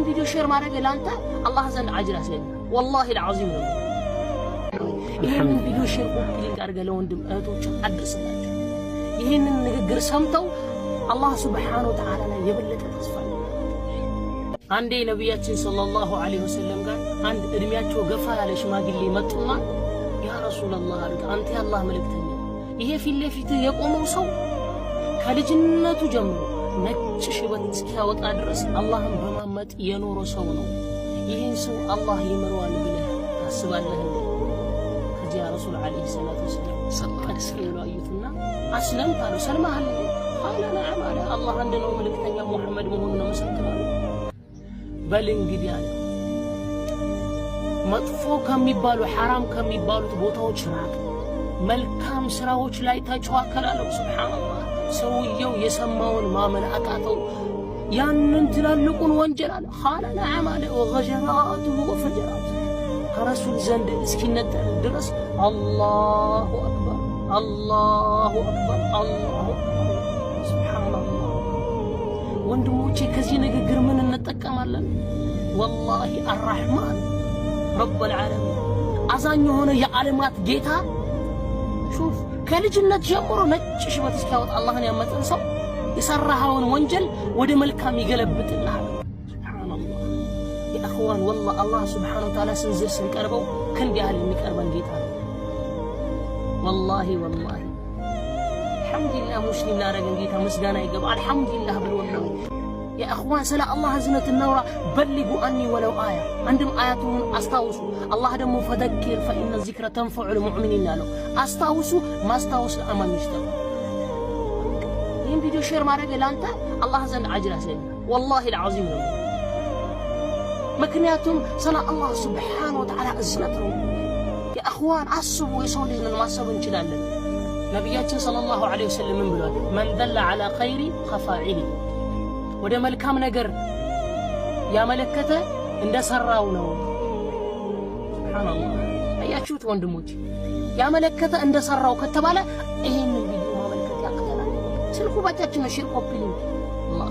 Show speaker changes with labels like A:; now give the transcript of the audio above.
A: ይህን ቪዲዮ share ማድረግ ለአንተ አላህ ዘንድ አጅር ያስገኛል። والله العظيم ነው። ይህንን ቪዲዮ share፣ copy link አድርገህ ለወንድም እህቶች አድርስላቸው። ይህንን ንግግር ሰምተው አላህ سبحانه وتعالى ላይ የበለጠ ተስፋ። አንዴ ነቢያችን صلى الله عليه وسلم ጋር አንድ እድሜያቸው ገፋ ያለ ሽማግሌ መጡና يا رسول الله አሉት፣ አንተ የአላህ መልእክተኛ፣ ይሄ ፊት ለፊት የቆመው ሰው ከልጅነቱ ጀምሮ ነጭ ሽበት እስኪያወጣ ድረስ አላህን በማመጥ የኖረ ሰው ነው። ይህን ሰው አላህ ይምረዋል ብለህ ታስባለህ እንዴ? ከዚያ ረሱል عليه الصلاة والسلام ቀጥ ብለው አዩትና أسلمت አለው፣ ሰልመሃል? قال نعم አለ። አላህ አንድ ነው፣ መልእክተኛ ሙሐመድ መሆኑን እመሰክራለሁ። በል እንግዲህ አለ፣ መጥፎ ከሚባሉ፣ ሐራም ከሚባሉት ቦታዎች ራቅ፣ መልካም ስራዎች ላይ ተቸዋከል አለው። سبحان الله፣ ሰውየው የሰማውን ማመን አቃተው። ያንን ትላልቁን ወንጀል አለ። قال نعم አለ። وغجراته وفجراته ከረሱል ዘንድ እስኪነጠል ድረስ الله أكبر، الله أكبر، الله أكبر። سبحان الله። ወንድሞቼ፣ ከዚህ ንግግር ምን እንጠቀማለን? والله الرحمن رب العالمين አዛኝ የሆነ የዓለማት ጌታ፣ شوف፣ ከልጅነት ጀምሮ ነጭ ሽበት እስኪያወጣ አላህን ያመፀን ሰው የሰራኸውን ወንጀል ወደ መልካም ይገለብጥልሃል። سبحان الله يا إخوان፣ والله አላህ سبحانه وتعالى ስንዝር ስንቀርበው ክንድ ያህል የሚቀርበን ጌታ ነው። والله والله الحمد لله፣ ሙስሊም ላደረገን ጌታ ምስጋና ይገባ። الحمد لله ብል والله። يا إخوان፣ ስለ አላህ እዝነት እናውራ። بلغوا عني ولو آية፣ አንድም አያቱን አስታውሱ። አላህ ደግሞ فذكر فإن الذكرى تنفع المؤمنين አለው። አስታውሱ፣ ማስታወስ ለአማኞች ነው። ይህን ቪዲዮ share ማድረግ ለአንተ አላህ ዘንድ አጅር ያስገኛል። والله العظيم ነው። ምክንያቱም ስለ አላህ سبحانه وتعالى እዝነት ነው። يا إخوان አስቡ፣ የሰው ልጅ ነን፣ ማሰብ እንችላለን። ነቢያችን صلى الله عليه وسلم ምን ብለዋል? من دل على خير كفاعله፣ ወደ መልካም ነገር ያመለከተ እንደሰራው ነው። سبحان الله፣ አያችሁት ወንድሞች፣ ያመለከተ እንደሰራው ከተባለ ይሄንን ቪዲዮ ማመልከት ያቅተናል? ስልኩ በእጃችን ነው። Share፣ copy link። الله።